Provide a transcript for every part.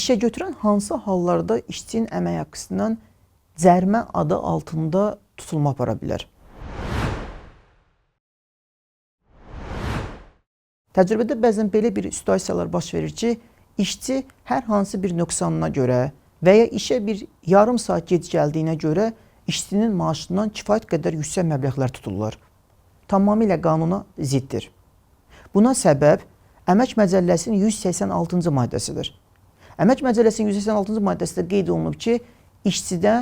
İşə götürən hansı hallarda işçinin əmək haqqısından cərimə adı altında tutulma apara bilər? Təcrübədə bəzən belə bir situasiyalar baş verir ki, işçi hər hansı bir nöqsanına görə və ya işə bir yarım saat gec gəldiyinə görə işçinin maaşından kifayət qədər yüksək məbləğlər tuturlar. Tamamilə qanuna ziddir. Buna səbəb Əmək Məcəlləsinin 186-cı maddəsidir. Əmək Məcəlləsinin 186-cı maddəsində qeyd olunub ki, işçidə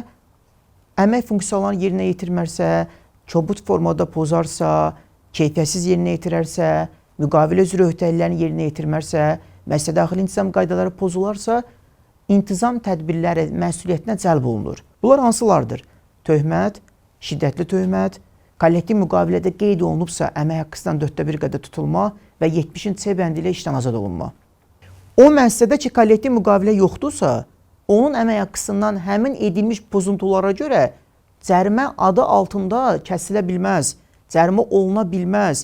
əmək funksiyalarını yerinə yetirmərsə, kobud formada pozarsa, keyfiyyətsiz yerinə yetirərsə, müqavilə üzrə öhdəliklərini yerinə yetirmərsə, müəssisə daxili intizam qaydaları pozularsa, intizam tədbirləri məsuliyyətinə cəlb olunur. Bunlar hansılardır? Töhmət, şiddətli töhmət, kollektiv müqavilədə qeyd olunubsa əmək haqqısından 1/4 qədər tutulma və 70-in C bəndi ilə işdən azad olunma. O müəssisədə ki, kollektiv müqavilə yoxdursa, onun əmək haqqısından həmin edilmiş pozuntulara görə cərimə adı altında kəsilə bilməz, cərimə oluna bilməz.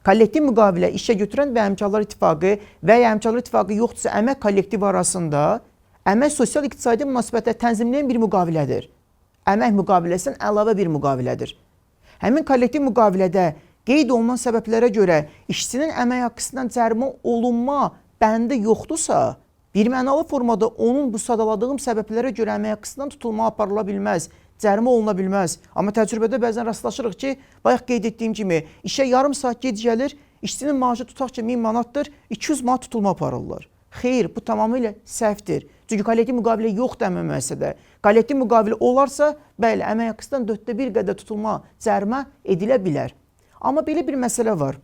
Kollektiv müqavilə işə götürən və Əmkarlar İttifaqı və ya Əmkarlar İttifaqı yoxdursa əmək kollektivi arasında əmək sosial iqtisadi münasibətləri tənzimləyən bir müqavilədir. Əmək müqaviləsindən əlavə bir müqavilədir. Həmin kollektiv müqavilədə qeyd olunan səbəblərə görə işçinin əmək haqqısından cərimə olunma bəndi yoxdursa, birmənalı formada onun bu sadaladığım səbəblərə görə əmək haqqısından tutulma aparıla bilməz, cərimə oluna bilməz. Amma təcrübədə bəzən rastlaşırıq ki, bayaq qeyd etdiyim kimi işə yarım saat gec gəlir, işçinin maaşı tutaq ki 1000 manatdır, 200 manat tutulma aparırlar. Xeyr, bu tamamilə səhvdir. Çünki kollektiv müqavilə yoxdur həmin müəssisədə. Kollektiv müqavilə olarsa, bəli, əmək haqqısından 1/4 qədər tutulma, cərimə edilə bilər. Amma belə bir məsələ var.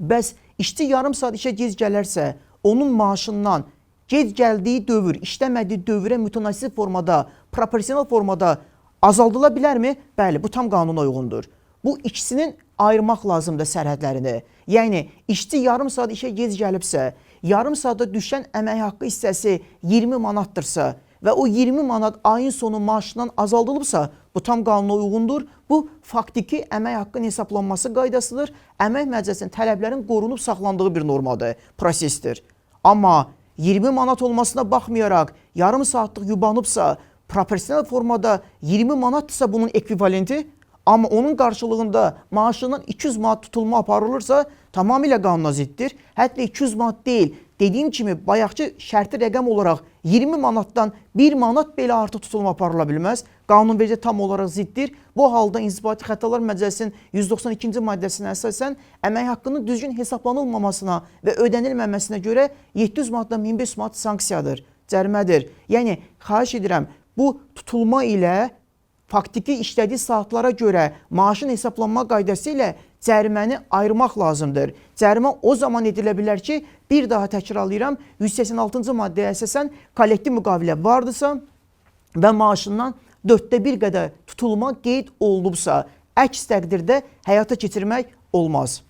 Bəs işçi yarım saat işə gec gələrsə, onun maaşından gec gəldiyi dövr, işləmədiyi dövrə mütənasib formada, proporsional formada azaldıla bilərmi? Bəli, bu tam qanuna uyğundur. Bu ikisinin ayırmaq lazımdır sərhədlərini. Yəni işçi yarım saat işə gec gəlibsə, yarım saata düşən əmək haqqı hissəsi 20 manatdırsa və o 20 manat ayın sonu maaşından azaldılıbsa, bu tam qanuna uyğundur. Bu faktiki əmək haqqının hesablanması qaydasıdır. Əmək məcəlləsinin tələblərin qorunub saxlandığı bir normadır, prosesdir. Amma 20 manat olmasına baxmayaraq yarım saatlıq yubanıbsa, proporsional formada 20 manatdırsa bunun ekvivalenti, amma onun qarşılığında maaşından 200 manat tutulma aparılırsa, tamamilə qanuna ziddir. Hətta 200 manat deyil, dediyim kimi bayaqki şərti rəqəm olaraq 20 manatdan 1 manat belə artıq tutulma aparıla bilməz. Qanunvericiyə tam olaraq ziddir. Bu halda İnzibati Xətalar Məcəlləsinin 192-ci maddəsinə əsasən əmək haqqının düzgün hesablanılmamasına və ödənilməməsinə görə 700 manatdan 1500 manat sanksiyadır, cərimədir. Yəni xahiş edirəm, bu tutulma ilə faktiki işlədiyi saatlara görə maaşın hesablanma qaydası ilə cəriməni ayırmaq lazımdır. Cərimə o zaman edilə bilər ki, bir daha təkrarlayıram, 186-cı maddəyə əsasən kollektiv müqavilə vardısa və maaşından 1/4 qədər tutulma qeyd olunubsa, əks təqdirdə həyata keçirmək olmaz.